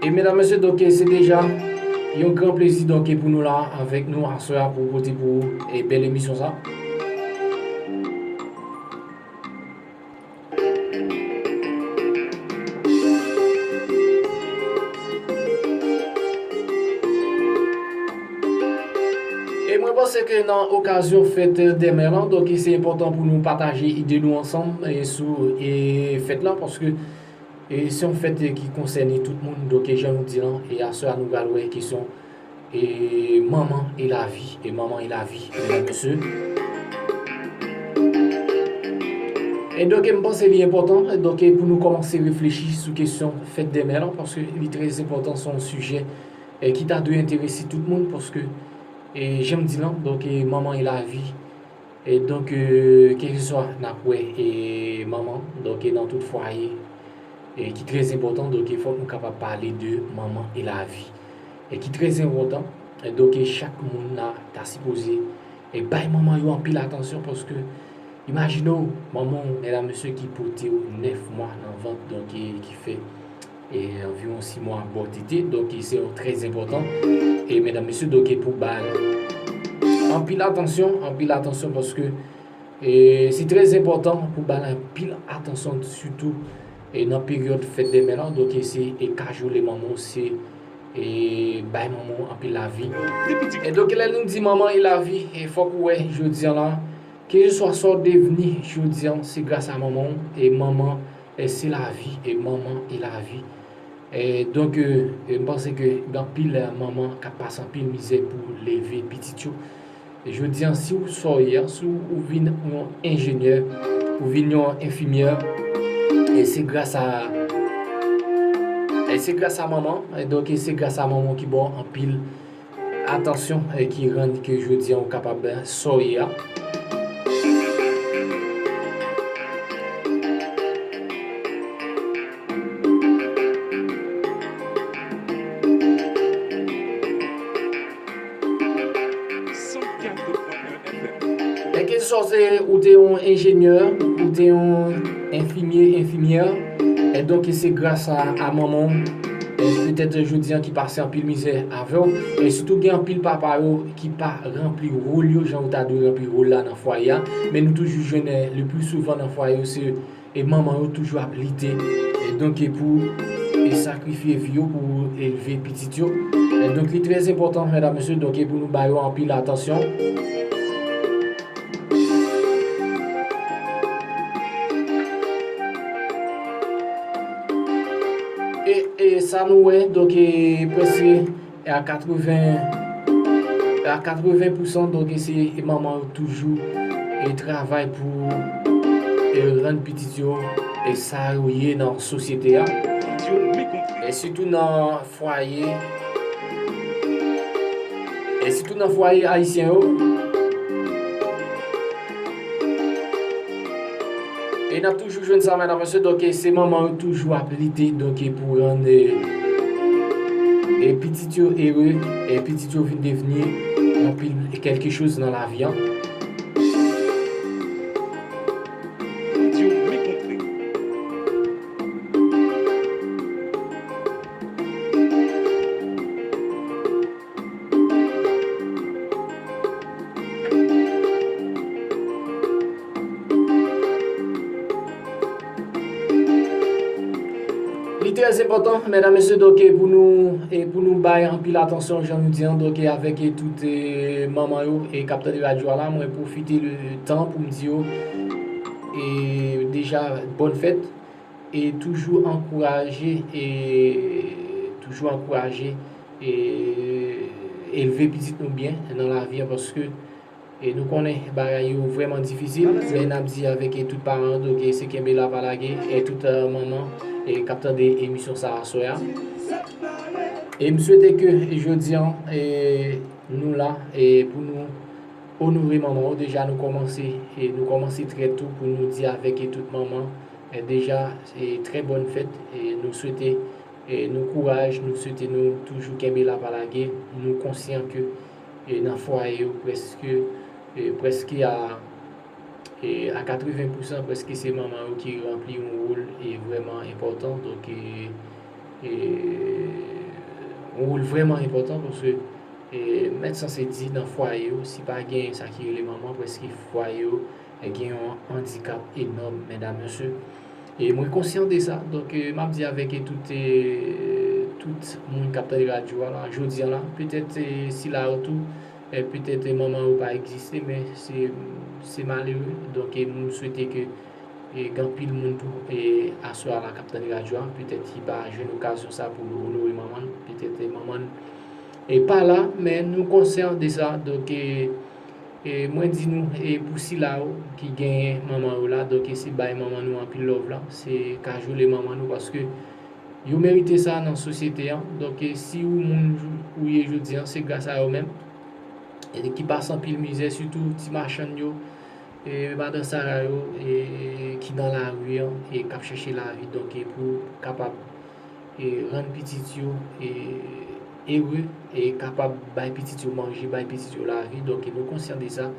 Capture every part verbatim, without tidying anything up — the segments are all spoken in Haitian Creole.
E medam, mesye, donk, se deja yon gran plezi, donk, pou nou la avèk nou aswè a pou pote pou ou, e, bèl emisyon sa. E mwen panse ke nan okazyon fèt dè mè lan, donk, se enpòtan pou nou pataje ide nou ansanm, e, sou, e, fèt lan, paske, e, se yon fèt, e, ki konsène tout moun, donk, e, jan nou di lan, e aswè a nou pral wè kesyon, e, manman e lavi, e, manman e lavi, medam, mesye. E donk, e, m panse li enpòtan, e, donk, e, pou nou kòmanse reflechi sou kesyon fèt dè mè lan, paske li trè enpòtan, se yon sijè, e, ki ta dwe enterese tout moun, paske, e, jan m di lan, donk, e, manman e lavi, e donk, e, kèlkeswa n ap wè, e, manman, donk, e, nan tout fwaye, e, ki trè enpòtan, donk, e, fòk nou kapab pale de manman e lavi, e, ki trè enpòtan, e, donk, e, chak moun la ta sipoze, e, bay manman yo anpil atansyon, paske, imajine w, manman w, medam, mesye, ki pote w nèf mwa nan vant, donk, e, ki fè e anviwon sis mwa bò tete. Donk, se yon trè enpòtan. E medam, mesye, donk, pou ba l anpil atansyon, anpil atansyon, paske, e, se trè enpòtan pou ba l anpil atansyon, sitou, e, nan peryòd fèt dè mè lan. Donk, se, e, kajole manman w, se, e, bay manman w anpil lavi. E donk, lè nou di manman e lavi, e fòk ou wè, jodi an la, kèlkeswa sa w devni, jodi an, se gras a manman w, e manman e se lavi, e manman e lavi. E donk, e, e m panse ke gen anpil, e, manman k ap pase anpil mizè pou leve pitit yo. E jodi an, si w sa w ye a, si w vin yon enjenyè, ou vin yon enfimyè, e se gras a, e se gras a manman, e donk, e se gras a manman ki ba w anpil atansyon, e ki rann ke jodi an ou kapab, e, sa w ye a. E ke swa se ou te yon enjenyè, ou te yon enfimye, enfimyè, e donk se gras a, a manman w, e petèt jodi an ki pase anpil mizè avè w, e sitou gen anpil papa yo ki pa ranpli wòl yo jan yo ta dwe ranpli wòl la nan fwaye a, men nou toujou jwenn, e, le pli souvan nan fwaye yo se, e, manman yo toujou ap lite, e donk, e pou, e, sakrifye vi yo pou elve pitit yo. E donk li trè enpòtan, medam, mesye, donk, e pou nou ba yo anpil atansyon. E, e sa nou wè, donk, e prèske, e a katreven, e a katreven pousan, donk, e se manman yo toujou, e travay pou, e rann pitit yo, e sa yo ye nan sosyete a. E sitou nan fwaye, e sitou nan fwaye ayisyen yo. E n ap toujou jwenn sa, medam, mesye, donk, e se manman yo toujou ap lite, donk, e pou rann, e, e pitit yo ere, e pitit yo vin devni anpil, e kèlke choz nan lavi an. Li trè enpòtan, medam, mesye, donk, e pou nou, e pou nou bay anpil atansyon, jan nou di an, donk, e avèk, e tout, e manman yo, e k ap tande radyo a la, mwen pwofite le tan pou m di yo, e deja, bòn fèt, e toujou ankouraje, e toujou ankouraje, e elve pitit nou byen nan lavi an, paske, e nou konnen bagay yo vrèman difisil, men n ap di avèk, e tout paran, donk, e se kenbe la pa lage, e tout, e, manman, e k ap tande emisyon sa a aswè a. E m swete ke jodi an, e nou la, e pou nou onore manman yo, deja nou kòmanse, e nou kòmanse trè tou pou nou di avèk, e tout manman, e deja, e trè bòn fèt, e nou swete, e nou kouraj, nou swete nou toujou kenbe la pa lage, nou konsyan ke, e nan fwaye yo prèske, e prèske a, e a katreven pousan prèske se manman yo ki ranpli yon wòl, e vrèman enpòtan, donk, e e, yon wòl vrèman enpòtan, paske, e, mèt sanse di nan fwaye yo, si pa gen sa ki rele manman, prèske fwaye yo, e, gen yon andikap enòm, medam, mesye. E mwen konsyan de sa. Donk, e, m ap di avèk, e, tout, e, tout moun k ap tande radyo a la, jodi a la, petèt, e, sila yo tou, e, petèt, e, manman yo pa egziste, men se, se malere. Donk, e, nou swete ke, e, gen anpil moun tou, e, aswè a la k ap tande radyo a, petèt ki pa jwenn okazyon sa pou yo onore manman l, petèt, e, manman l, e, pa la, men nou konsyan de sa. Donk, e, e, mwen di nou, e, pou sila yo ki genyen manman yo la, donk, e, se bay manman nou anpil love la, se kajole manman nou, paske yo merite sa nan sosyete an. Donk, e, si ou moun ou ye jodi an, se gras a yo menm, e, ki pase anpil mizè, sitou ti machann yo, e, madan Sara yo, e, ki nan lari an, e, k ap chèche lavi. Donk, e, pou kapab, e, rann pitit yo, e, ere, e kapab bay pitit yo manje, bay pitit yo lavi. Donk, e, nou konsyan de sa.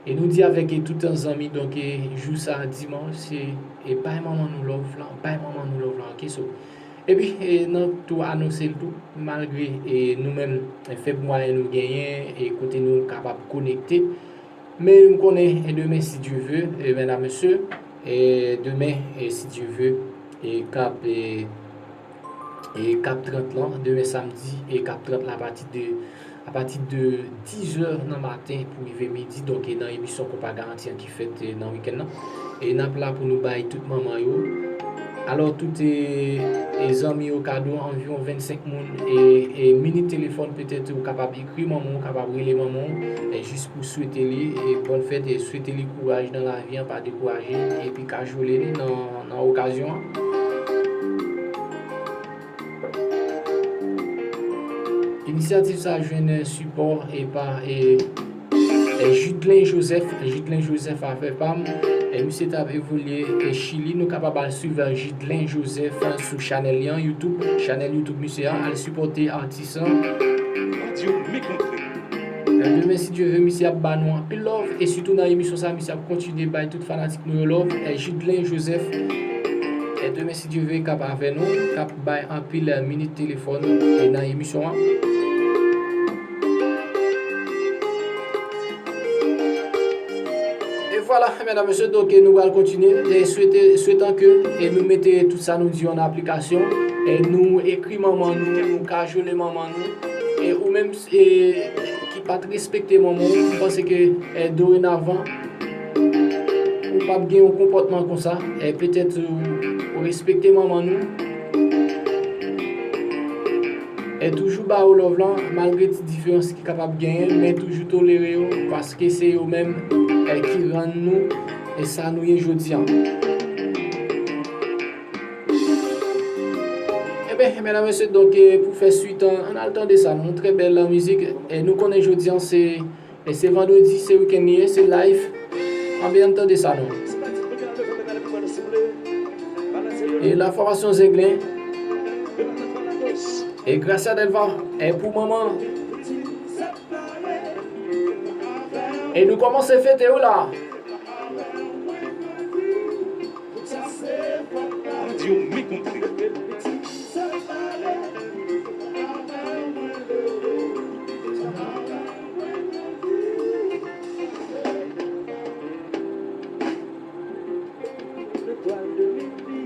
E nou di avèk, e, tout zanmi, donk, e, jou sa dimanch, se, e, bay manman nou love lan, bay manman nou love lan, oke? So, epi, e, nan tou anonse l tou, malgre, e, nou menm, e, fèb mwayen nou genyen, e, kote nou kapab konekte, men m konnen, e, demen, si Dye ve, e, medam, mesye, e, demen, e, si Dye ve, e, k ap, e, e, k ap trant lan, demen samdi, e, k ap trant lan, apati de, apati de dizè nan maten pou rive midi, donk, e, nan emisyon Konpa Garanti an ki fèt, e, nan wikenn nan. E n ap la pou nou bay tout manman yo. Alò, tout, e, e, zanmi yo kado, anviwon vennsenk moun, e, e, minit telefòn, petèt ou kapab ekri manman w, ou kapab rele manman w, e, jis pou swete li, e, bòn fèt, e, swete li kouraj nan lavi an, pa dekouraje, epi kajole li nan, nan okazyon an. Inisyativ sa a jwenn, e, sipò, e, pa, e, e, Judlen Joseph, Judlen Joseph afè pa m, e, misye t ap evolye, e, Chili. Nou kapab al swiv, e, Judlen Joseph, e, sou chanèl li an YouTube, chanèl YouTube misye an, al sipòte atis lan. Radyo Mikontre. E, demen, si Dye ve, misye ap ba nou anpil love, e sitou nan emisyon sa, misye ap kontinye bay tout fanatik nou yo love, e, Judlen Joseph. E, demen, si Dye ve, k ap avè nou, k ap bay anpil, e, minit telefòn, e, nan emisyon an. E vwala, medam, mesye, donk, e, nou pral kontinye, e, swete, swetan ke, e, nou mete tout sa nou di yo an aplikasyon, e, nou ekri manman nou, nou kajole manman nou, e, ou menm, e, ki pa t respekte manman w, m panse ke, e, dorenavan, ou p ap gen yon konpòtman konsa. E, petèt ou, ou respekte manman nou. E, toujou ba yo love lan, malgre ti diferans ki kapab genyen, men toujou tolere yo, paske se yo menm, e, ki rann nou, e, sa nou ye jodi an. Eben, medam, mesye, donk, e, pou fè swit an, ann al tande sa, non? Trè bèl, e, mizik. E nou konnen jodi an, se, e se vandredi, se wikenn li ye, se live. Anben, ann tande sa, non? E la fòmasyon Zenglen. E Gracia Delva, e pou manman. E nou kòmanse fete wi la. Radyo Mikontre. Letwal de midi,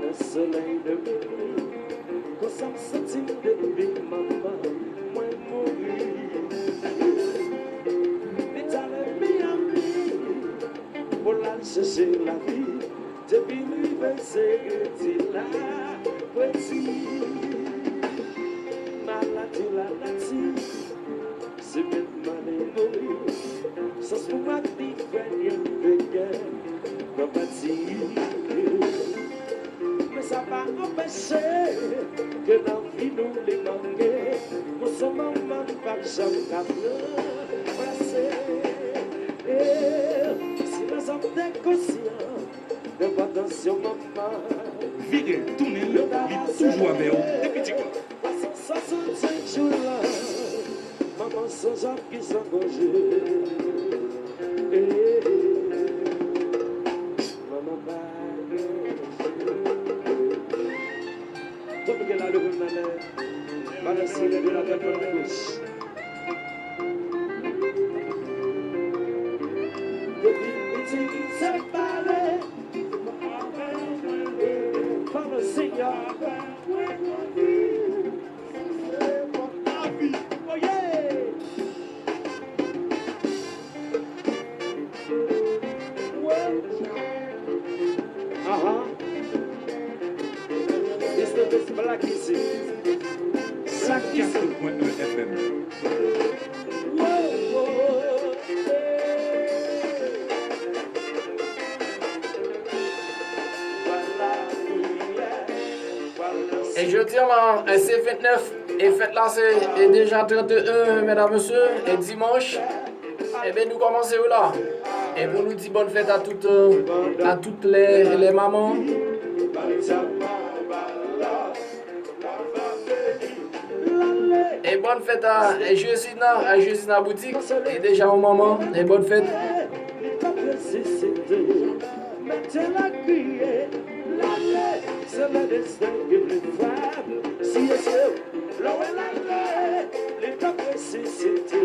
le soleil de minuit, konsa m santi m depi manman mwen mouri. Li t ale Miami pou l al chèche lavi, depi l rive se redi la, redi. Maladi lanati, se met male mouri, sans pou mati fè gen vegè, konpati. Men sa pa anpeche ke nan vi nou li manke, moso manman p ap janm ka ranplase. Si lèzòm te konsyan de enpòtans yon manman, vire tounen l, li toujou avè w depi ti kòb. Swasannsèt jou la, manman san zòt ki san gonje. Manman pa gonje. Balanse leve la tèt pou nou gos. Depi piti se pale. Pale, Senyè. Oh, yeah. Aha. Mister Best Black ici. Black ici. F M. E jodi a la, e se ventnèf, e fèt la se, e deja trannteyen, medam, mesye, e dimanch. Ebyen, nou kòmanse wi la. E pou nou di bòn fèt a tout, euh, a tout lè, lè manman. E bòn fèt a, e Jezina, a Jezina Boutik. E deja yon manman, e bòn fèt. Mete la kriye, lale, se le desten ki pli fab. Si yo se lè w lale, li t ap resisite.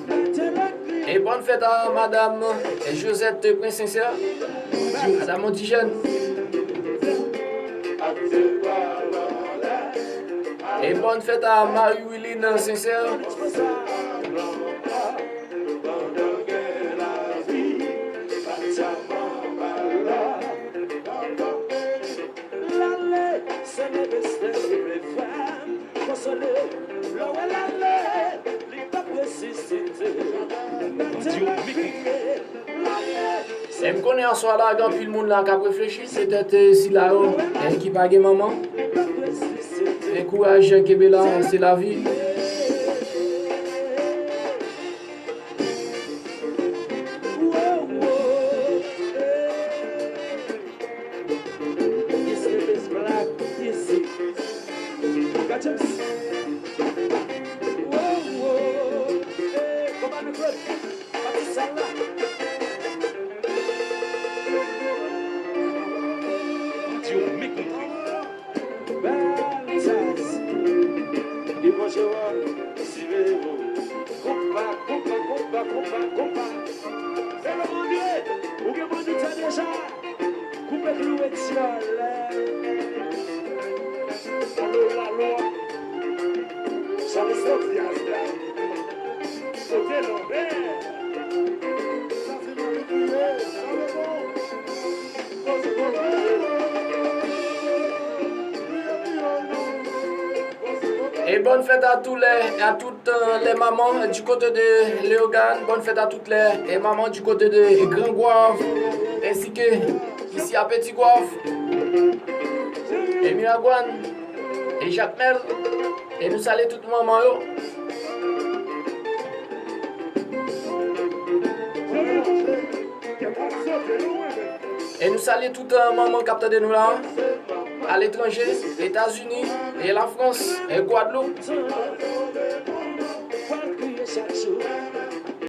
Mete la kriye. E bòn fèt a madam Josette Prince Sincère, madam Montijen. E bòn fèt a Marie Wiline Sincère. Pandan gen lavi, pa t sa manman la. Lale, se le desten ki vle fè m konsole. Lè w wè lale, li p ap resisite. Mete la kriye, lale. E m konnen aswè la, gen anpil moun la k ap reflechi, se petèt, eh, sila yo, eh, ki pa gen manman. Men kouraj, kenbe la, se lavi. Bèl jazz. Li manje wòl, siveye mo. Konpa, konpa, konpa, konpa, konpa. Fè yo mande, ou gen mande sa deja. Koupe klou e dyòl. Alo, alo. Sa se Diaz la. Kote Lanbè. Sa se Marie Priye, Salomon. E bòn fèt a tou lè, a tout, euh, lè manman du kote de Leyogàn. Bòn fèt a tout lè, e manman du kote de Gran Gwav, ensi ke isi a Peti Gwav, e Miragwàn, e Jakmèl. E nou salye tout manman yo. E nou salye tout, euh, manman k ap tande nou la, aletranje, Etazini, e Lafrans, e Gwadloup.